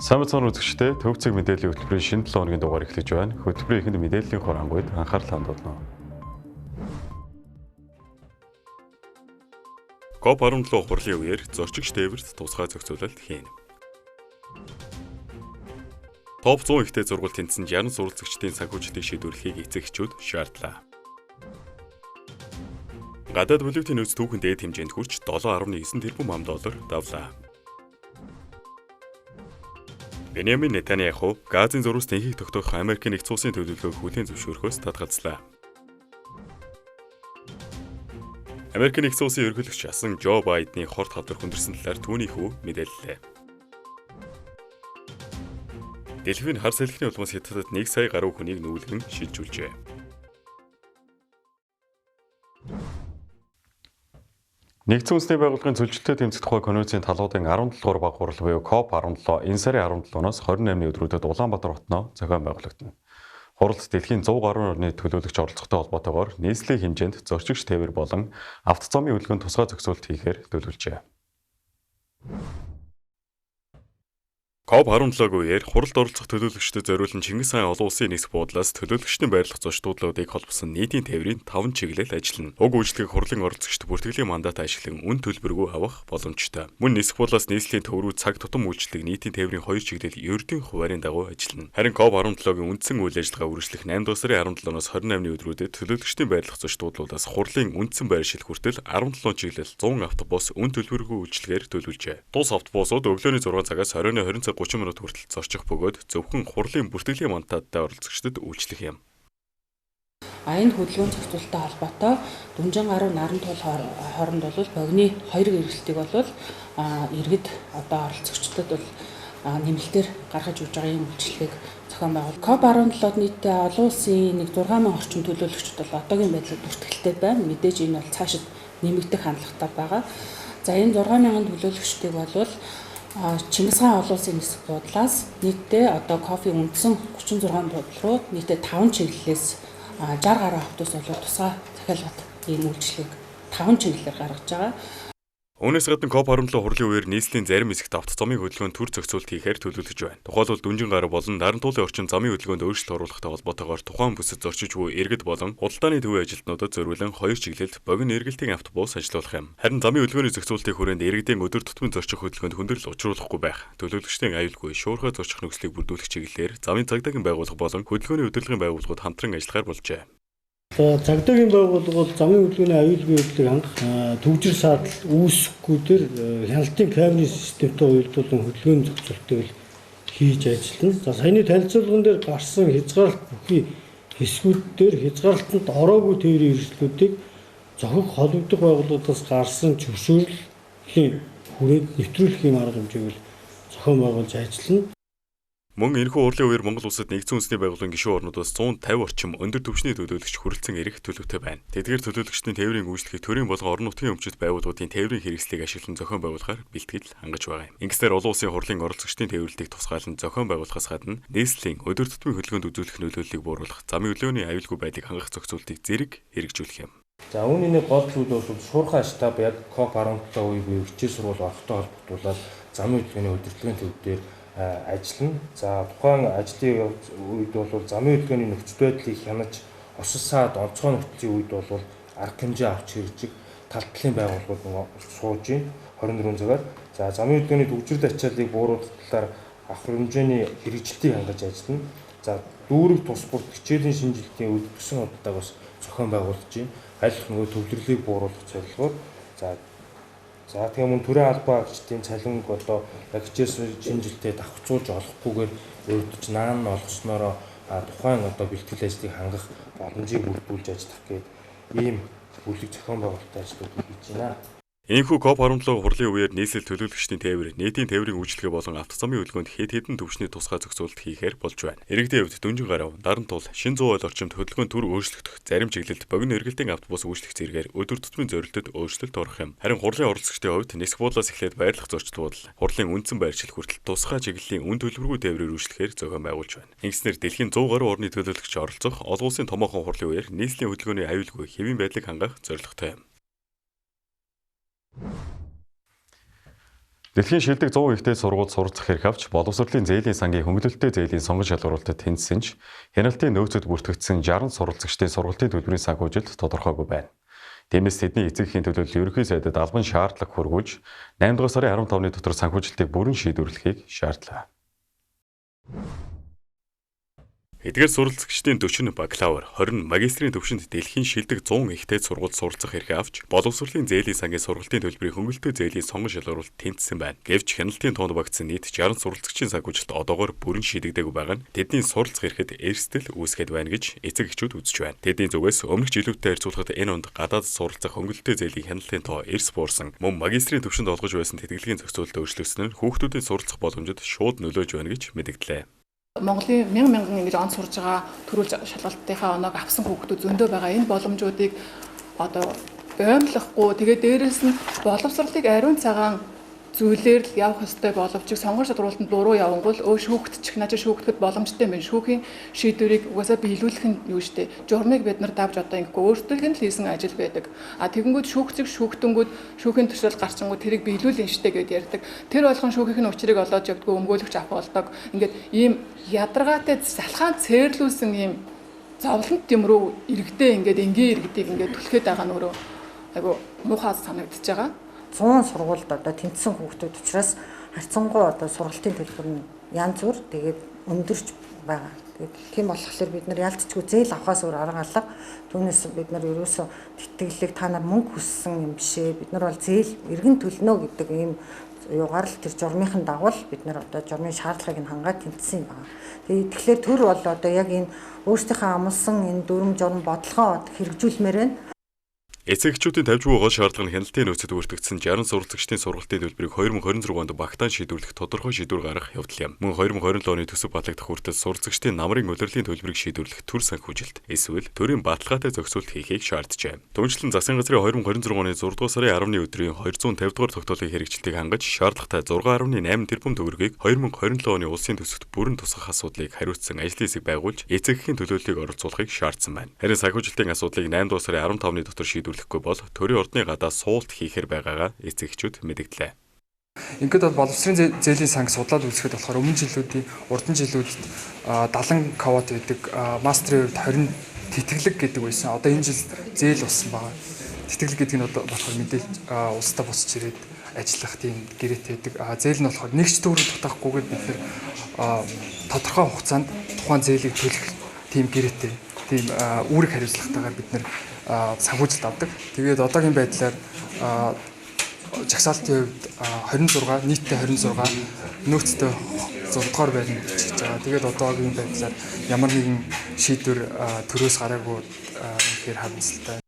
Сайн байцгаана үзэгчдээ, Төв цэг мэдээллийн хөтөлбөрийн шинэ 7 хоногийн дугаар эхлэж байна. Хөтөлбөрийн эхэнд мэдээллийн хурангуйд анхаарал хандуулна. COP17 хурлын үеэр зорчигч тээвэрт тусгай зохицуулалт хийнэ. Топ 100 ихтэй зургуул тэнцсэн 60 суралцагчдын санхүүжилтийг шийдвэрлэхийг эцэг эхчүүд шаардлаа. Гадаад валютын нөөц түүхэн дээд хэмжээнд хүрч 7.9 тэрбум ам доллар давлаа. Беньямин Нетаньяху Газын зурвас тэнхийг тогтоох Америкийн нэгдсэн улсын төлөвлөгөөг хүлээн зөвшөөрөхөөс татгалзлаа. Америкийн нэгдсэн улсын ерөнхийлөгч асан Жо Байдны хорт хавдар хүндэрсэн талаар түүний хүү мэдээллээ. Дэлхийн хар салхины улмаас Хятадд 1 сая гаруй хүнийг нүүлгэн шилжүүлжээ. Нэгдсэн үндэсний байгууллагын цөлжилттэй тэмцэх тухай конвенцийн талуудын 17 дугаар баг хурал буюу COP17 энэ сарын 17-наас 28-ны өдрүүдэд Улаанбаатар хотноо зохион байгуулагдана. Хуралд дэлхийн 100 гаруй орны төлөөлөгч оролцохтой холбоотойгоор нийслэлийн хэмжээнд зорчигч тээвэр болон автозамын хөдөлгөөнд тусгай зохицуулалт хийхээр төлөвлөжээ. COP17-г үеэр хуралд оролцох төлөөлөгчдөд зориулан Чингис хаан олон улсын нисэх буудлаас төлөөлөгчдийн байрлах зочдлуудыг холбосон нийтийн тээврийн 5 чиглэл ажиллана. Уг үйлчлэгийг хурлын оролцогчд бүртгэлийн мандат ашиглан үн төлбөргүй авах боломжтой. Мөн нисэх буудлаас нийслэлийн төв рүү цаг тутам үйлчлэг нийтийн тээврийн 2 чиглэл ердийн хуваарийн дагуу ажиллана. Харин COP17-гийн үндсэн үйл ажиллагаа үргэлжлэх 8 дугаар сарын 17-наас 28-ны өдрүүдэд төлөөлөгчдийн байрлах зочдлуудаас хурлын үндсэн байршил хүртэл 17 чиглэл 100 автобус үн төлбөргүй үйлчлэгээр төлөвлөжээ. Тус автобусууд өглөөний 6 цагаас оройн 20 цаг 30 минут хүртэл зорчих бөгөөд зөвхөн хурлын бүртгэлийн мандаттай оролцогчдод үйлчлэх юм. Энэ хөдөлгөөн зохицуулалттай холбоотой Дүнжин гаруй Наран туул хооронд бол богины 2 эргэлтийг бол иргэд одоо оролцогчдод бол нэмэлтээр гаргаж өгж байгаа юм үйлчлэгийг зохион байгуул. COP17-д нийтдээ олон улсын нэг 6000 орчим төлөөлөгчд бол одоогийн байдлаар бүртгэлтэй байна. Мэдээж энэ бол цаашид нэмэгдэх хандлагатай байгаа. За энэ 6000 төлөөлөгчдийг бол Чингис хаан олон улсын нисэх буудлаас нийтдээ одоо кофе үндсэн 36 буудлал руу нийтдээ 5 чиглэлээс 60 гаруй автобус бол тусгай захиалгад ийм үйлчлэгийг 5 чиглэлээр гаргаж байгаа. Үүнээс гадна COP17 хурлын үеэр нийслэлийн зарим хэсэгт автозамын хөдөлгөөнд төр зохицуулалт хийхээр төлөвлөж байна. Тухайлбал Дүнжин гаруй болон Наран туулын орчин замын хөдөлгөөнд өөрчлөлт оруулахтай холбоотойгоор тухайн бүсэд зорчиж буй иргэд болон худалдааны төвийн ажилтнуудад зориулан 2 чиглэлд богино эргэлтийн автобус ажиллуулах юм. Харин замын хөдөлгөөний зохицуулалтын хүрээнд иргэдийн өдөр тутмын зорчих хөдөлгөөнд хүндрэл учруулахгүй байх, төлөөлөгчдийн аюулгүй шуурхай зорчих нөхцөлийг бүрдүүлэх чиглэлээр замын цагдаагийн байгууллага болон хөдөлгөөний удирдлагын байгууллагууд хамтран ажиллахаар болжээ. Цагдаагийн байгууллага бол замын хөдөлгөөний аюулгүй байдлыг хангах, төгжир саадал үүсэхгүй дээр хяналтын камерын системтэй уялдуулан хөдөлгөөний зохицуултыг хийж ажиллана. За саяны танилцуулган дээр гарсан хязгаарлалт бүхий хэсгүүд дээр хязгаарлалтанд ороогүй тээврийн хэрэгслүүдийг зохих холбогдох байгууллагуудаас гарсан зөвшөөрлийн хүрээнд нэвтрүүлэх юм арга хэмжээг зохион байгуулж ажиллана. Мөн энэхүү хурлын үеэр Монгол улсад нэгдсэн үндэсний байгууллагын гишүүн орнуудаас 150 орчим өндөр түвшний төлөөлөгч хүрэлцэн ирэх төлөвтэй байна. Тэдгээр төлөөлөгчдийн тээврийн үйлчлэгийг төрийн болон орон нутгийн өмчит байгууллагуудын тээврийн хэрэгслийг ашиглан зохион байгуулахаар бэлтгэл хангаж байгаа юм. Ингэснээр олон улсын хурлын оролцогчдын тээвэрлэлтийг тусгаалan зохион байгуулахаас гадна нийслэлийн өдөр тутмын хөдөлгөөнд үзүүлэх нөлөөллийг бууруулах, замын хөдөлгөөний аюулгүй байдлыг хангах зохицуултыг зэрэг хэрэгжүүлэх юм. За үүний нэг гол зүйл бол шуурхай штаб яг COP17 үе буюу хичээл сургууль орохтой холбогдуулаад замын хөдөлгөөний удирдлагын төв дээр ажиллана. За тухайн ажлын үед бол замын хөдөлгөөний нөхцөл байдлыг хянаж, осол саад онцгой нөхцөлийн үед бол арга хэмжээ авч хэрэгжих тал талын байгууллагууд сууж байна 24 цагаар. За замын хөдөлгөөний төгжрөл ачааллыг бууруулах талаар авах хэмжээний хэрэгжилтийг хангаж ажиллана. За дүүрэг тус бүрт хичээлийн шинжилтийн өдөртсөн худалдааг бас зохион байгуулж байна. Аль нөгөө төвлөрлийг бууруулах зорилгоор за тэгээ мөн төрийн албан агчдын цалинг одоо яг хичээсэн шинжилтээ давхцуулж олохгүйгээр урьдч наан нь олгосноороо тухайн одоо бэлтгэл ажлыг хангах боломжийг бүрдүүлж ажиллах гээд ийм бүлэг зохион байгуулалтын ажлуудыг хийж байна. Энэхүү COP17 хурлын үеэр нийслэл төлөөлөгчдийн тээвэр, нийтийн тээврийн үйлчилгээ болон автозамын хөдөлгөөнд хэд хэдэн түвшний тусгай зохицуулалт хийхээр болж байна. Иргэдийн хувьд Дүнжин гаруй, Наран туул, Шинэ зуун ойл орчимд хөдөлгөөн төр өөрчлөгдөх, зарим чиглэлд богино эргэлтийн автобус үйлчлэх зэрэгээр өдөр тутмын зорилтод өөрчлөлт орох юм. Харин хурлын оролцогчдын хувьд нисэх буудлаас эхлээд байрлах зочд буудал, хурлын үндсэн байршил хүртэл тусгай чиглэлийн үн төлбөргүй тээврээр үйлчлэхээр зохион байгуулж байна. Ингэснээр дэлхийн 100 гаруй орны төлөөлөгч оролцох олон улсын томоохон хурлын үеэр нийслэлийн хөдөлгөөний аюулгүй хэвийн байдлыг хангах зорилготой юм. Дэлхийн шилдэг 100 ихтэй сургууль суралцах эрх авч боловсролын зээлийн сангийн хөнгөлөлттэй зээлийн сонгон шалгаруулалтад тэнцсэн ч хяналтын нөөцөд бүртгэгдсэн 60 суралцагчдын сургалтын төлбөрийн санхүүжилт тодорхойгүй байна. Тиймээс тэдний эцэг эхийн төлөөлөл ерөнхий сайдад албан шаардлага хүргүүлж 8 дугаар сарын 15-ны дотор санхүүжилтийг бүрэн шийдвэрлэхийг шаардлаа. Эдгээр суралцагчдын 40 нь бакалавр, 20 нь магистрийн түвшинд дэлхийн шилдэг 100 ихтэй сургууль суралцах эрхээ авч боловсролын зээлийн сангийн сургалтын төлбөрийн хөнгөлөлттэй зээлийн сонгон шалгаруулалт тэнцсэн байна. Гэвч хяналтын тоонд багтсан нийт 60 суралцагчийн санхүүжилт одоогоор бүрэн шийдэгдээгүй байгаа нь тэдний суралцах эрхэд эрсдэл үүсгээд байна гэж эцэг эхчүүд үзэж байна. Тэдний зүгээс өмнөх жилүүдтэй харьцуулахад энэ онд гадаад суралцах хөнгөлөлттэй зээлийн хяналтын тоо эрс буурсан. Мөн магистрийн түвшинд олгож байсан тэтгэлгийн зохицуулалт өөрчлөгдсөн нь хүүхдүүдийн суралцах боломжид шууд нөлөөж байна гэж мэдэгдлээ. Монголын мянган мянган ингэж он сурж байгаа төрүүл шалгалтынхаа оноог авсан хүүхдүүд зөндөө байгаа. Энэ боломжуудыг одоо боомлохгүй, тэгээд дээрэс нь боловсролыг ариун цагаан зүйлээр л явах ёстой боловч сонгон шалгаруултанд буруу явангуул өө шүүгдчих, наа чи шүүгдэхэд боломжтой юм байна. Шүүхийн шийдвэрийг угаасаа биелүүлэх нь юу штэ. Журмыг бид нар давж одоо ингэхгүй өөртөөх нь л хийсэн ажил байдаг. А тэгэнгүүт шүүгцэг шүүгдэнгүүд шүүхийн төсөөл гарчингууд тэрийг биелүүлэн штэ гэд ярьдаг. Тэр болгон шүүхийнх нь учрыг олоод явдггүй, өмгөөлөгч авах болдог. Ингээд ийм ядаргаатай залхаан цээрлүүлсэн ийм зовлонт юм руу иргэдээ ингээд энгийн иргэдийг ингээд түлхээд байгаа нь өөрөө айгу муухай санагдчихж байгаа. 100 сургуульд одоо тэнцсэн хүүхдүүд учраас харьцангуй одоо сургалтын төлбөр нь янз бүр тэгээд өндөрч байгаа. Тэгээд тийм болохоор бид нар ялцчгүй зээл авахаас өөр арга алга. Түүнээс бид нар ерөөсөө тэтгэлэг та нар мөнгө хүссэн юм биш ээ. Бид нар бол зээл эргэн төлнө гэдэг ийм юугаар л тэр журмынхан дагуу бид нар одоо журмын шаардлагыг нь хангаад тэнцсэн юм байна. Тэгээд тэгэхээр төр бол одоо яг энэ өөрсдийнхөө амлсан энэ дүрм журм бодлогоо хэрэгжүүлмээр байна. Эцэг эхчүүдийн тавьж буй гол шаардлага нь хяналтын нөөцөд бүртгэгдсэн 60 суралцагчдын сургалтын төлбөрийг 2026 онд багтаан шийдвэрлэх тодорхой шийдвэр гаргах явдал юм. Мөн 2027 оны төсөв батлагдах хүртэл суралцагчдын намрын улирлын төлбөрийг шийдвэрлэх төр санхүүжилт эсвэл төрийн баталгаатай зохицуулалт хийхийг шаарджээ. Түүнчлэн засгийн газрын 2026 оны 6 дугаар сарын 10-ны өдрийн 250 дугаар тогтоолын хэрэгжилтийг хангаж шаардлагатай 6.8 тэрбум төгрөгийг 2027 оны улсын төсөвт бүрэн тусгах асуудлыг хариуцсан ажлын хэсэг байгуулж эцэг эхийн төлөөллийг оролцуулахыг шаардсан байна. Харин санхүүжилтийн асуудлыг 8 дугаар сарын 15-ны дотор шийдвэрлэх бол төрийн ордны гадаа суулт хийхээр байгаагаа эцэг эхчүүд мэдэгдлээ. Ингээд бол боловсрын зээлийн санг судлаад үзэхэд болохоор өмнө жилүүдийн урдан жилүүдэд 70 квот байдаг, мастрын хувьд 20 тэтгэлэг гэдэг байсан. Одоо энэ жил зээл болсон байгаа. Тэтгэлэг гэдэг нь одоо болохоор мэдээлж улстай босч ирээд ажиллах тийм гэрээтэй байдаг. Зээл нь болохоор нэг ч төгрөг дутаахгүйгээр бид нэр тодорхой хугацаанд тухайн зээлийг төлөх тийм гэрээтэй, тийм үүрэг хариуцлагатайгаар бид нэр санхүүжилт авдаг. Тэгээд одоогийн байдлаар жагсаалтын хувьд 26, нийтдээ 26, нөөцтэй 6 дугаар байранд бичиж байгаа. Тэгээд одоогийн байдлаар ямар нэгэн шийдвэр төрөөс гараагүй гэхээр харамсалтай.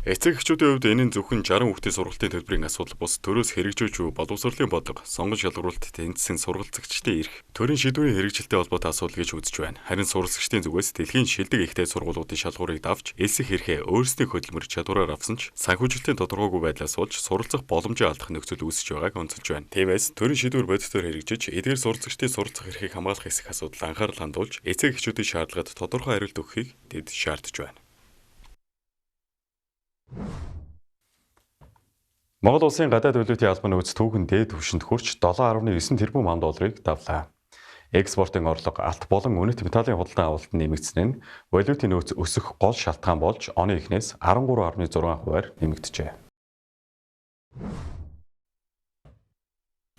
Эцэг эхчүүдийн хувьд энэ нь зөвхөн 60 хүүхдийн сургалтын төлбөрийн асуудал бус төрөөс хэрэгжүүлж буй боловсролын бодлого, сонгон шалгаруулалт тэнцсэн сургалцагчдын эрх, төрийн шийдвэрийн хэрэгжилтэй холбоотой асуудал гэж үзэж байна. Харин суралцагчдын зүгээс дэлхийн шилдэг ихтэй сургуулиудын шалгуурыг давж элсэх эрхээ өөрсдийн хөдөлмөр чадвараар авсан ч санхүүжилтийн тодорхойгүй байдлаас болж суралцах боломжоо алдах нөхцөл үүсэж байгааг онцолж байна. Тиймээс төрийн шийдвэр бодитоор хэрэгжиж эдгээр суралцагчдын суралцах эрхийг хамгаалах хэсэг асуудал анхаарал хандуулж эцэг эхчүүдийн шаардлагад тодорхой хариулт өгөхийг тэд шаардж байна. Монгол улсын гадаад валютын албан нөөц түүхэн дээд түвшинд хүрч 7.9 тэрбум ам долларыг давлаа. Экспортын орлого алт болон үнэт металлын худалдан авалтанд нэмэгдсэн нь валютын нөөц өсөх гол шалтгаан болж оны эхнээс 13.6%-аар нэмэгджээ.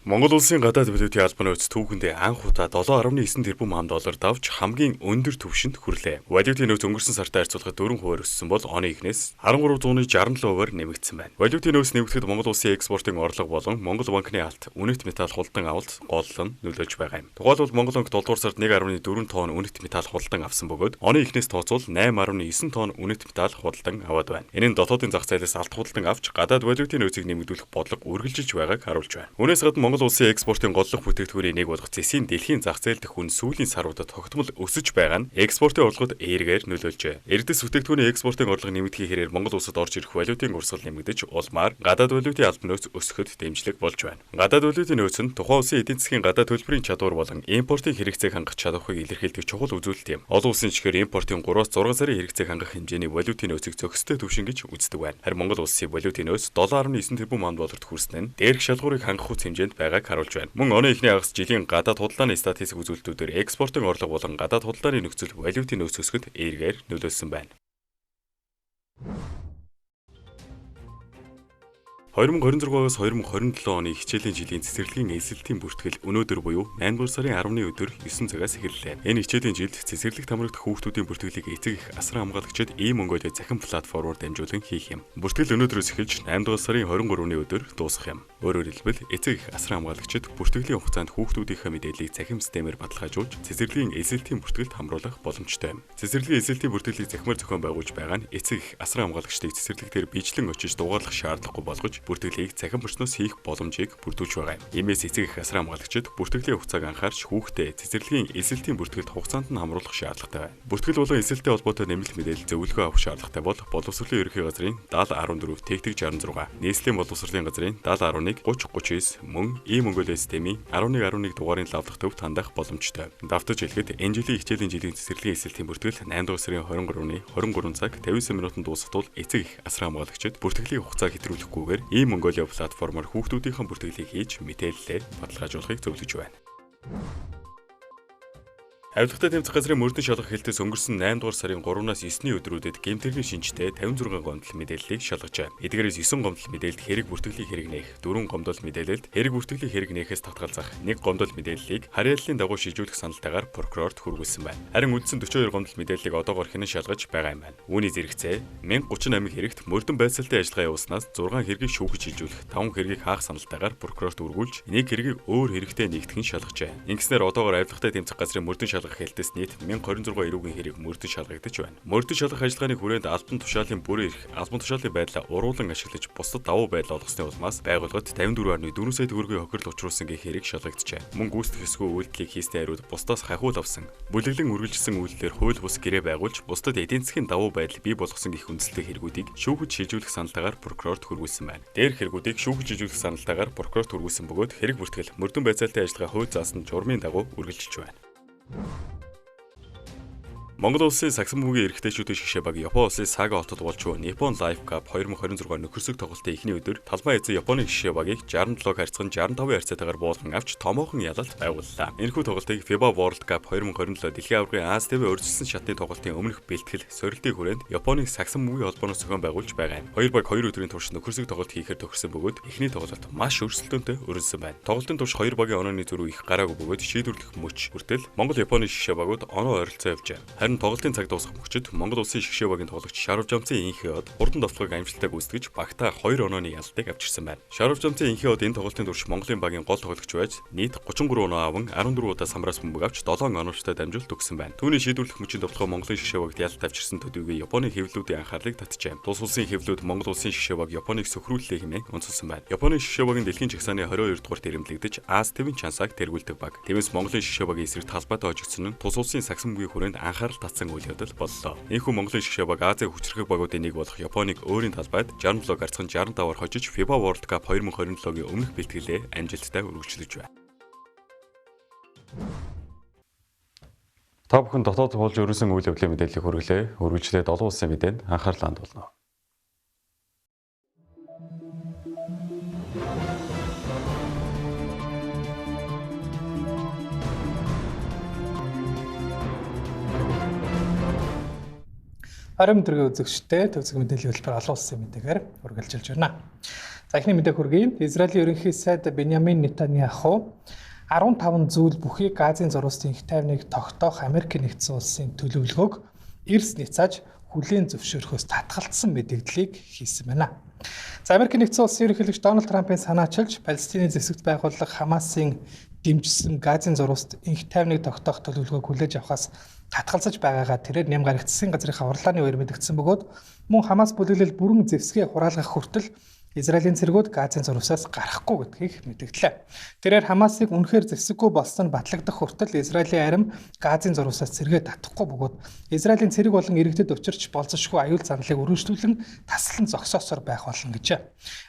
Монгол улсын гадаад валютын албан нөөц түүхэндээ анх удаа 7.9 тэрбум ам доллар давж хамгийн өндөр түвшинд хүрлээ. Валютын нөөц өнгөрсөн сартай харьцуулахад 4% өссөн бол оны эхнээс 13.67%-аар нэмэгдсэн байна. Валютын нөөц нэмэгдэхэд Монгол улсын экспортын орлого болон Монгол банкны алт, үнэт металл худалдан авалт голлон нөлөөлж байгаа юм. Тухайлбал Монгол банк 7 дугаар сард 1.4 тонн үнэт металл худалдан авсан бөгөөд оны эхнээс тооцвол 8.9 тонн үнэт металл худалдан аваад байна. Энэ нь дотоодын зах зээлээс алт худалдан авч гадаад валютын нөөцийг нэмэгдүүлэх бодлого үргэлжилж байгааг харуулж байна. Үүнээс гадна Монгол улсын экспортын голлох бүтээгдэхүүний нэг болох зэсийн дэлхийн зах зээл дэх үн сүүлийн саруудад тогтмол өсөж байгаа нь экспортын орлогод эергээр нөлөөлжээ. Эрдэс бүтээгдэхүүний экспортын орлого нэмэгдэхийн хэрээр Монгол улсад орж ирэх валютын урсгал нэмэгдэж улмаар гадаад валютын албан нөөц өсөхөд дэмжлэг болж байна. Гадаад валютын нөөц нь тухайн улсын эдийн засгийн гадаад төлбөрийн чадвар болон импортын хэрэгцээг хангах чадварыг илэрхийлдэг чухал үзүүлэлт юм. Олон улсын жишгээр импортын 3-6 сарын хэрэгцээг хангах хэмжээний валютын нөөцийг зохистой түвшин гэж үздэг байна. Харин Монгол улсын валютын нөөц 7.9 тэрбум ам долларт хүрсэн нь дээрх шалгуурыг хангах хүч хэмжээнд байгааг харуулж байна. Мөн оны эхний хагас жилийн гадаад худалдааны статистик үзүүлэлтүүдээр экспортын орлого болон гадаад худалдааны нөхцөл валютын нөөц өсгөлд эергээр нөлөөлсөн байна. 2026-аас 2027 оны хичээлийн жилийн цэцэрлэгийн элсэлтийн бүртгэл өнөөдөр буюу 8 дугаар сарын 10-ны өдөр 9 цагаас эхэллээ. Энэ хичээлийн жилд цэцэрлэгт хамрагдах хүүхдүүдийн бүртгэлийг эцэг эх асран хамгаалагчид e-Mongolia захин платформоор дамжуулан хийх юм. Бүртгэл өнөөдрөөс эхэлж 8 дугаар сарын 23-ны өдөр дуусах юм. Өөрөөр хэлбэл эцэг эх асран хамгаалагчид бүртгэлийн хугацаанд хүүхдүүдийнхээ мэдээллийг захин системээр баталгаажуулж цэцэрлэгийн элсэлтийн бүртгэлд хамруулах боломжтой юм. Цэцэрлэгийн элсэлтийн бүртгэлийг захимаар зохион байгуулж байгаа нь эцэг эх асран хамгаалагчдыг цэцэрлэг дээр биечлэн очиж дугаарлах шаардлагагүй болгож бүртгэлийг цахим орчноос хийх боломжийг бүрдүүлж байгаа юм. Иймээс эцэг эх асран хамгаалагчид бүртгэлийн хугацааг анхаарч хүүхдээ цэцэрлэгийн элсэлтийн бүртгэлд хугацаанд нь хамруулах шаардлагатай байна. Бүртгэл болон элсэлтийн холбоотой нэмэлт мэдээлэл зөвлөгөө авах шаардлагатай бол боловсролын ерөнхий газрын 7014 тэгтэг 66, нийслэлийн боловсролын газрын 7011 30 39 мөн e-Mongolia системийн 1111 дугаарын лавлах төвд хандах боломжтой. Давтаж хэлэхэд энэ жилийн хичээлийн жилийн цэцэрлэгийн элсэлтийн бүртгэл 8 дугаар сарын 23-ны 23 цаг 59 минутанд дуусах тул эцэг эх асран хамгаалагчид бүртгэлийн хугацааг хэтрүүлэхгүйгээр e-Mongolia платформоор хүүхдүүдийнхээ бүртгэлийг хийж мэдээлэлээ баталгаажуулахыг зөвлөж байна. Авилгатай тэмцэх газрын мөрдөн шалгах хэлтээс өнгөрсөн 8 дугаар сарын 3-наас 9-ний өдрүүдэд гэмтэргийн шинжтэй 56 гомдол мэдээллийг шалгажээ. Эдгээрээс 9 гомдол мэдээлэлд хэрэг бүртгэлийн хэрэг нээх, 4 гомдол мэдээлэлд хэрэг бүртгэлийн хэрэг нээхээс татгалзах, 1 гомдол мэдээллийг харьяаллын дагуу шийдвэрлэх саналтайгаар прокурорт хүргүүлсэн байна. Харин үндсэн 42 гомдол мэдээллийг одоогоор хянан шалгаж байгаа юм байна. Үүний зэрэгцээ 1038 хэрэгт мөрдөн байцаалтын ажиллагаа явуулснаас 6 хэргийг шүүхэж шийдвэрлэх, 5 хэргийг хаах саналтайгаар прокурорт өргүүлж, 1 хэргийг өөр хэрэгтэй нэгтгэн шалгажээ. Ингэснээр одоогоор авилгатай тэмцэх газрын мөрдөн шалгах хэлтээс нийт 1026 эрүүгийн хэрэг мөрдөн шалгагдаж байна. Мөрдөн шалгах ажиллагааны хүрээнд албан тушаалын бүрэн эрх, албан тушаалын байдлаа уруулан ашиглаж бусдад давуу байдал олгосны улмаас байгууллагад 54.4 сая төгрөгийн хохирол учруулсан гэх хэрэг шалгагджээ. Мөн гүйцэтгэх ёсгүй үйлдэлийг хийсний хариуд бусдаас хахиул авсан, бүлэглэн үргэлжилсэн үйлдэлээр хууль бус гэрээ байгуулж бусдад эдийн засгийн давуу байдал бий болгосон гэх үндэслэлтэй хэрэгүүдийг шүүхэд шилжүүлэх саналтайгаар прокурорт хүргүүлсэн байна. Дээрх хэрэгүүдийг шүүхэд шилжүүлэх саналтайгаар прокурорт хүргүүлсэн бөгөөд хэрэг бүртгэл мөрдөн байцаалтын ажиллагаа хууль заасан журмын дагуу үргэлжилж байна. Монгол улсын сагсан бөмбөгийн эрэгтэйчүүдийн шигшээ баг Япон улсын Сага хотод болж буй Nippon Life Cup 2026 нөхөрсөг тоглолтын эхний өдөр талбай эзэн Японы шигшээ багийг 67 харьцан 65 харьцаатайгаар буулган авч томоохон ялалт байгууллаа. Энэхүү тоглолтыг FIBA World Cup 2027 дэлхийн аваргын Аз ТV урьдчилсан шатны тоглолтын өмнөх бэлтгэл сорилтын хүрээнд Японы сагсан бөмбөгийн холбооноос зохион байгуулж байгаа юм. Хоёр баг 2 өдрийн турш нөхөрсөг тоглолт хийхээр тохирсон бөгөөд эхний тоглолт маш өрсөлдөөнтэй өрнөсөн байна. Тоглолтын турш хоёр багийн онооны зөрүү их гараагүй бөгөөд шийдвэрлэх мөч хүртэл Монгол Японы шигшээ багууд оноо ойролцоо явжээ. Харин тоглолтын цаг дуусах мөчид Монгол улсын шигшээ багийн тоглогч Шарвжамцын инхээ од хурдан довтлогыг амжилттай гүйцэтгэж багтаа 2 онооны ялалтыг авчирсан байна. Шарвжамцын инхээ од энэ тоглолтын турш Монголын багийн гол тоглогч байж нийт 33 оноо аван 14 удаа самраас бөмбөг авч 7 оноочтой дамжуулалт өгсөн байна. Түүний шийдвэрлэх мөчийн довтлогоо Монголын шигшээ багт ялалт авчирсан төдийгүй Японы хэвлэлүүдийн анхаарлыг татжээ. Тус улсын хэвлэлүүд Монгол улсын шигшээ баг Японыг сөхрүүллээ хэмээн онцолсон байна. Японы шигшээ багийн дэлхийн жагсааны 22 дугаарт эрэмблэгдэж Аз ТV-ийн чансааг тэргүүлдэг баг. Тиймээс Монголын шигшээ багийн эсрэг талбайд хожигдсон нь тус улсын сагсан бөмбөгийн хүрээнд анхаарал татсан үйл явдал боллоо. Энэхүү Монголын шигшээ баг Азийн хүчирхэг багуудын нэг болох Японыг өөрийн талбайд 67 гарцхан 65-аар хожиж FIBA World Cup 2027-гийн өмнөх бэлтгэлээ амжилттай үргэлжлүүлж байна. Та бүхэн дотоод болж өрнөсөн үйл явдлын мэдээллийг хүргэлээ. Үргэлжлээд олон улсын мэдээнд анхаарлаа хандуулна. Орой мэдрэг үзэгчтэй төвцөг мэдээллийн хөтөлбөр олон улсын мэдээгээр үргэлжилж байна. За эхний мэдээ хүргэе. Израилийн ерөнхий сайд Беньямин Нетаньяху 15 зүйл бүхий Газын зурвастын их тайвныг тогтоох Америк нэгдсэн улсын төлөвлөгөөг эрс няцааж хүлээн зөвшөөрөхөөс татгалцсан мэдээллийг хийсэн байна. За Америк нэгдсэн улсын ерөнхийлөгч Дональд Трампын санаачилж Палестины зэвсэгт байгууллага Хамасын дэмжсэн Газын зурваст инх тайвныг тогтоох төлөвлөгөөг хүлээж авахаас татгалзаж байгаагаа тэрээр ням гарагт засгийн газрынхаа хурлааны үеэр мэдэгдсэн бөгөөд мөн Хамас бүлэглэл бүрэн зэвсгээ хураалгах хүртэл Израилийн цэргүүд Газын зурвасаас гарахгүй гэдгийг мэдэгдлээ. Тэрээр Хамасыг үнэхээр зэвсэггүй болсон нь батлагдах хүртэл Израилийн арим Газын зурвасаас цэргээ татахгүй бөгөөд Израилийн цэрэг болон иргэдэд учирч болзошгүй аюул заналыг өргөжлүүлэн таслан зогсоосоор байх болно гэжээ.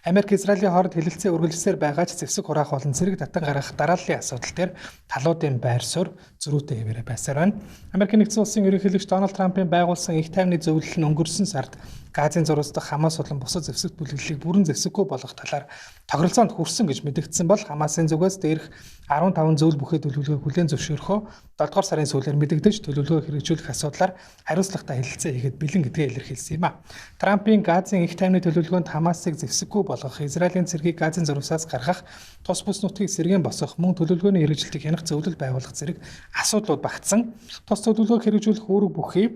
Америк Израилийн хооронд хэлэлцээ үргэлжлсээр байгаа ч зэвсэг хураах болон цэрэг татан гаргах дарааллын асуудал дээр талуудын байр суурь зөрүүтэй хэвээрээ байсаар байна. Америк нэгдсэн улсын ерөнхийлөгч Дональд Трампын байгуулсан их тайвны зөвлөл нь өнгөрсөн сард Газын зурвас дахь Хамас болон бусад зэвсэгт бүлэглэлийг бүрэн зэвсэггүй болгох талаар тохиролцоонд хүрсэн гэж мэдэгдсэн бол Хамасын зүгээс дээрх 15 зөвл бүхий төлөвлөгөөг хүлээн зөвшөөрөхөө 7 дугаар сарын сүүлээр мэдэгдэж төлөвлөгөө хэрэгжүүлэх асуудлаар хариуцлагатай хэлэлцээ хийхэд бэлэн гэдгээ илэрхийлсэн юм а. Трампын Газын их тайвны төлөвлөгөөнд Хамасыг зэвсэггүй болгох, Израилийн цэргийг Газын зурвасаас гаргах, тус бүс нутгийг сэргээн босгох, мөн төлөвлөгөөний хэрэгжилтийг хянах зөвлөл байгуулах зэрэг асуудлууд багтсан. Тус төлөвлөгөөг хэрэгжүүлэх үүрэг бүхий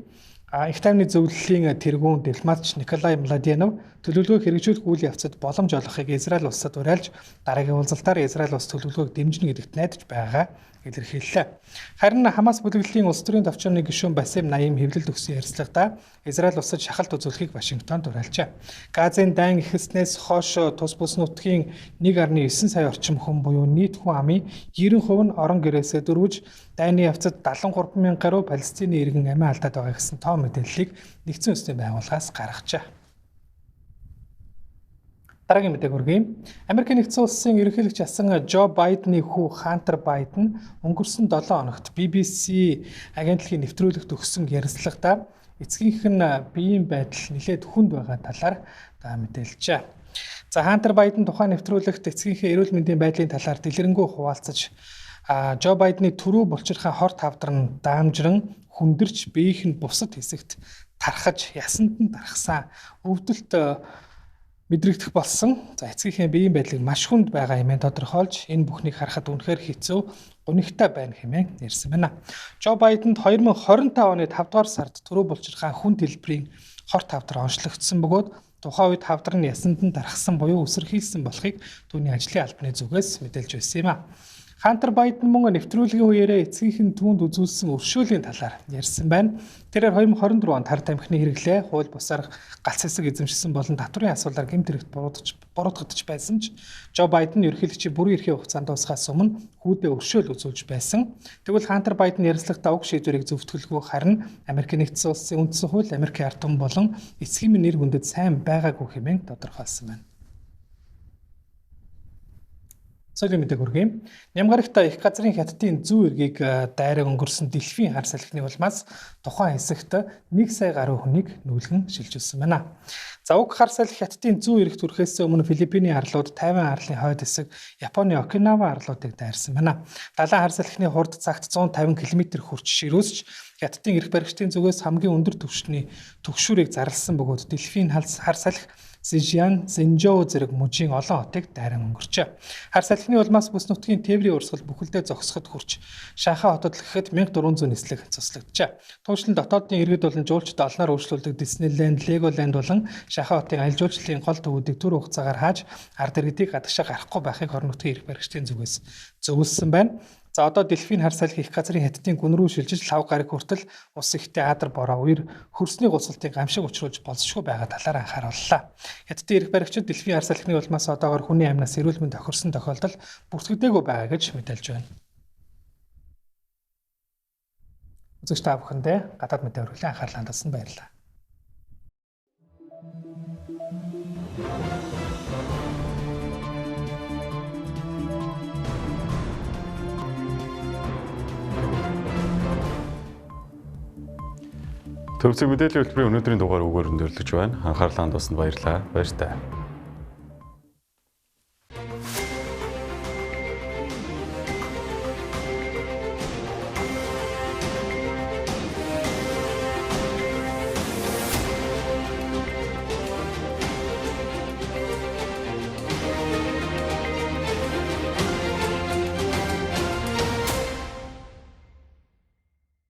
их тайвны зөвлөлийн тэргүүн дипломатч Николай Младенов төлөвлөгөөг хэрэгжүүлэх үйл явцад боломж олгохыг Израиль улсад уриалж дараагийн уулзалтаар Израиль улс төлөвлөгөөг дэмжинэ гэдэгт найдаж байгаа илэрхийллээ. Харин Хамас бүлэглэлийн улс төрийн товчооны гишүүн Басим Наим хэвлэлд өгсөн ярилцлагадаа Израиль улсад шахалт үзүүлэхийг Вашингтонд уриалжээ. Газын дайн эхэлснээс хойш тус бүс нутгийн 1.9 сая орчим хүн буюу нийт хүн амын 90% нь орон гэрээсээ дөрвөж дайны явцад 73 мянган гаруй Палестины иргэн амиа алдаад байгаа гэсэн тоо мэдээллийг Нэгдсэн Үндэсний байгууллагаас гаргажээ. Дараагийн мэдээг хүргэе. Америкийн нэгдсэн улсын ерөнхийлөгч асан Жо Байдны хүү Хантер Байден өнгөрсөн 7 хоногт BBC агентлагийн нэвтрүүлэгт өгсөн ярилцлагадаа эцгийнх нь биеийн байдал нэлээд хүнд байгаа талаар мэдээлжээ. За Хантер Байден тухайн нэвтрүүлэгт эцгийнхээ эрүүл мэндийн байдлын талаар дэлгэрэнгүй хуваалцаж Жо Байдны түрүү булчирхай хорт хавдар нь даамжран хүндэрч биеийнх нь бусад хэсэгт тархаж ясанд нь тархсан өвдөлт мэдрэгдэх болсон. За эцгийнхээ биеийн байдлыг маш хүнд байгаа хэмээн тодорхойлж энэ бүхнийг харахад үнэхээр хэцүү, гунигтай байна хэмээн ярьсан байна. Жо Байденд 2025 оны 5 дугаар сард түрүү булчирхай хүн дэлбэрийн хорт хавдар онцлогдсон бөгөөд тухайн үед хавдар нь ясанд нь тархсан буюу өсөрхийлсэн болохыг түүний ажлын албаны зүгээс мэдээлж байсан юм а. Хантер Байден мөн нэвтрүүлгийн үеэрээ эцгийнх нь түүнд үзүүлсэн өршөөлийн талаар ярьсан байна. Тэрээр 2024 онд хар тамхины хэрэглээ, хууль бусаар галц хэсэг эзэмшсэн болон татврын асуудлаар гэмт хэрэгт буруутгагдаж байсан ч Жо Байден ерөнхийлөгчийн бүрэн эрхийн хугацаанд дуусахаас өмнө хүүдээ өршөөл үзүүлж байсан. Тэгвэл Хантер Байден ярилцлагадаа уг шийдвэрийг зөвтгөлгүй харин Америкийн нэгдсэн улсын үндсэн хууль, Америкийн ард түмэн болон эцгийн минь нэр хүндэд сайн байгаагүй хэмээн тодорхойлсон байна. Соёлын мэдээг хүргэе. Нямгарагт их газрын хятадын зүүн эргийг дайраг өнгөрсөн дэлфийн хар салхины улмаас тухайн хэсэгт 1 сая гаруй хүнийг нүүлгэн шилжүүлсэн байна. За уг хар салхи хятадын зүүн эрэгт хүрэхээс өмнө Филиппиний арлууд, Тайван арлын хойд хэсэг, Японы Окинава арлуудыг дайрсан байна. Далайн хар салхины хурд цагт 150 км хүрч ширүүсч хятадын эрх баригчдын зүгээс хамгийн өндөр түвшний түгшүүрийг зарласан бөгөөд дэлфийн хар салхи Зижян, Зинжоу зэрэг мужийн олон хотыг дайран өнгөрчээ. Хар салхины улмаас бүс нутгийн тээврийн урсгал бүхэлдээ зогсоход хүрч Шанхай хотод л гэхэд 1400 нислэг цуслагджээ. Тууштай дотоодын иргэд болон жуулчид олноор үйлчлүүлдэг Диснейленд, Леголенд болон Шанхай хотын аялал жуулчлалын гол төвүүдийг түр хугацаагаар хааж ард иргэдийг гадагшаа гарахгүй байхыг орон нутгийн эрх баригчдын зүгээс зөвлөсөн байна. За одоо дэлфийн хар салхи их газрын хятадын гүн рүү шилжиж лав гараг хүртэл ус ихтэй адар бороо үер хөрсний гуцалтыг гамшиг учруулж болзошгүй байгаа талаар анхаарууллаа. Хятадын эрх баригчид дэлфийн хар салхины улмаас одоогор хүний амнаас эрүүл мэнд тохирсон тохиолдол бүртгэдэггүй байгаа гэж мэдээлж байна. Үзэгч та бүхэндээ гадаад мэдээ хүргэлээ анхаарлаа хандуулсан баярлалаа. Төвцөг мэдээллийн хөтөлбөрийн өнөөдрийн дугаар үгээр өндөрлөж байна. Анхаарлаа хандуулсанд баярлалаа. Баяртай.